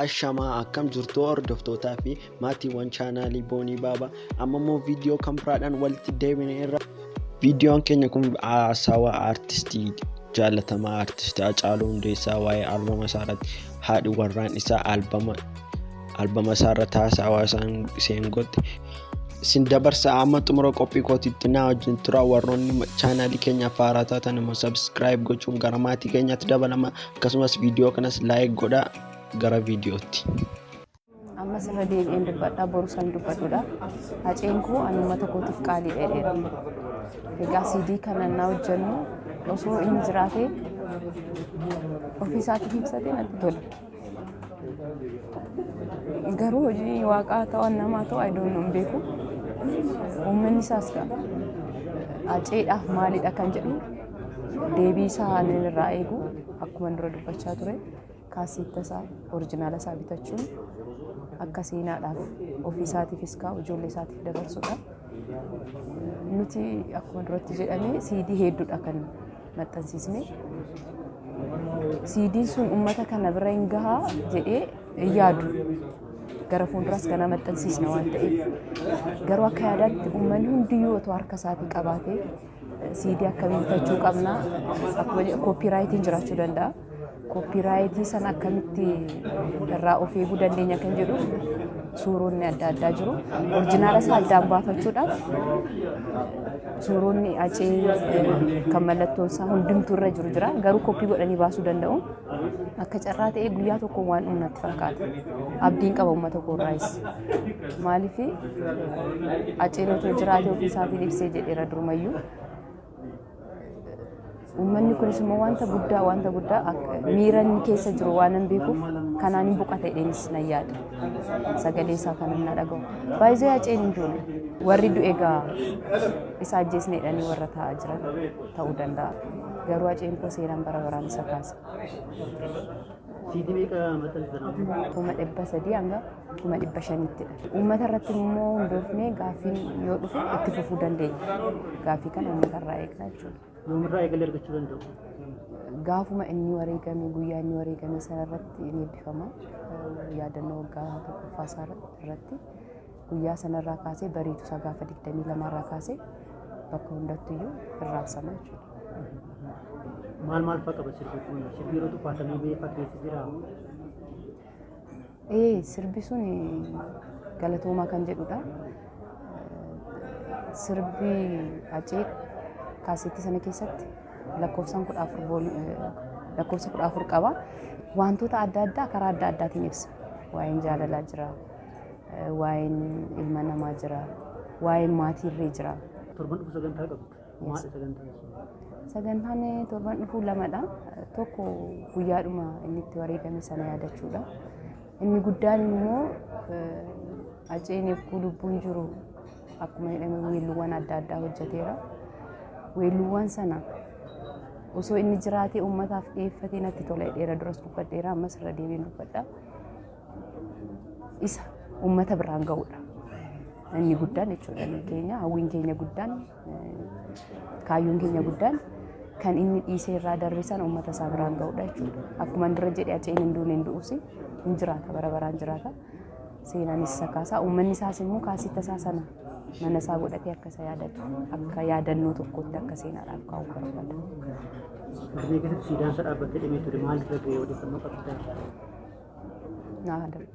Ashamaa, akkam jirtu hordoftootaa fi maatiiwwan chaanaalii Boonii Baabaa? Amma immoo viidiyoo kan biraadhaan walitti deebine irra. Viidiyoon keenya kun haasawaa aartistii jaalatamaa, aartistii Hacaaluu Hundeessaa, waa'ee albama isaa irratti haadhi warraan isaa albama isaa irratti haasawaa isaan isheen goote isin dabarsa. Amma xumura qophii kootiitti naa wajjin tura. Warroonni chaanaalii keenya haaraa taatan immoo subscribe gochuun gara maatii keenyaatti dabalama. Akkasumas viidiyoo kanas like godhaa. Gara viidiyootti. Ammas irra deebi'een dubbadha, boru san dubbadhudha. Haceen koo ani uummata kootiif qaalii dheedheera. Egaa CD kana naa hojjennu osoo inni jiraatee ofii isaatiif ibsatee natti tola. Garuu hojii waaqaa ta'u, namaa ta'u, I don't know, hin beeku. Uummanni isaas Haceedhaaf maalidha kan jedhu deebii isaa ani irraa eegu, akkuma dura dubbachaa ture, kaasitta isaa original isaa bitachuun akka seenaadhaaf ofii isaatiifis kaa'u, ijoollee isaatiif dabarsudha. Nuti akkuma duratti jedhame CD hedduudha kan maxxansiisne. CD'n sun uummata kana bira hin gahaa jedhee hin yaadu. Gara fuulduraas kana maxxansiisna waan ta'eef. Garuu akka yaadaatti uummanni hundiyyuu otoo harka isaatii qabaatee CD akkamii bitachuu qabna? Akkuma copyrightiin jiraachuu danda'a. Copyright sana akkamitti irraa of eeguu dandeenya kan jedhu suuronni adda addaa jiru. Original isaa addaan baafachuudhaaf suuronni Hacee kan mallattoon isaa hundumtuu irra jiru jira. Garuu copy godhanii baasuu danda'u. Akka carraa ta'ee guyyaa tokko waan dhumu natti fakkaata. Abdiin qaba uummata koorraayis. Maaliif, Haceen otoo jiraatee ofii isaatiin ibsee jedheera durumayyuu. Uummanni kunis immoo wanta guddaa miira inni keessa jiru waan hin beekuuf kanaan hin boqata jedheenis nan yaada. Sagalee isaa kan inni dhaga'u. Baay'ee Haceen hin duune. Warri du'e egaa isa ajjeesne jedhanii warra taa'aa jiran ta'uu danda'a. Garuu Haceen koo seenaan bara baraan isa kaasa. CD meeqa maxxansitan? 300,000 hanga 500,000ttidha. Uummata irratti immoo hundoofnee gaaffiin yoo dhufe itti fufuu dandeenya. Gaaffii kana uummata irraa eegna jechuudha. Yoomirraa eegalee argachuu danda'u? Gaafuma inni wareegame, guyyaa inni wareegame sana irratti ni eebbifama. Yaadannoo waggaa tokkoffaa isaa irratti guyyaa sanarraa kaasee, bariitu isaa gaafa 22 irraa kaasee bakka hundattuyyuu irraabsama jechuudha. Maal maal fa'a qaba sirbi kun? Sirbi yeroo tuffaatamee ba'ee fa'a keessa jiraa? Ee, sirbi sun galatoomaa kan jedhudha. Sirbi Hacee kaaseettii sana keessatti lakkoofsaan 14, lakkoofsa 14 qaba. Wantoota adda addaa karaa adda addaatiin ibsa. Waa'een jaalalaa jira, waa'een ilma namaa jira, waa'een maatiirree jira. Torban dhufu sagantaa qabdu. Maali sagantaan sun? Sagantaan torban dhufu lamadha. Tokko guyyaadhuma inni itti wareegame sana yaadachuudha. Inni guddaan immoo Haceen eeguu lubbuun jiru akkuma jedhame weelluuwwan adda addaa hojjeteera. Weelluuwwan sana osoo inni jiraatee uummataaf dhiyeeffatee natti tola jedheera, duras dubbadheera, ammas irra deebiin dubbadha. Isa uummata biraan ga'uudha. Inni guddaan jechuudha inni keenya, hawwiin keenya guddaan, kaayyoon keenya guddaan kan inni dhiisee irraa darbe sana uummata isaa biraan ga'uudha jechuudha. Akkuma dura jedhe, Haceen hin duune, hin du'us, hin jiraata, bara baraan jiraata. Seenaanis isa kaasaa, uummanni isaas immoo kaasitta isaa sana mana isaa godhatee akka isa yaadatu, akka yaadannoo tokkotti akka seenaadhaaf kaa'u barbaada. Finfinnee keessatti siidaan isaa dhaabbatee dhimee ture, maal irra ga'e, odeeffannoo qabdaa? Naa darbe.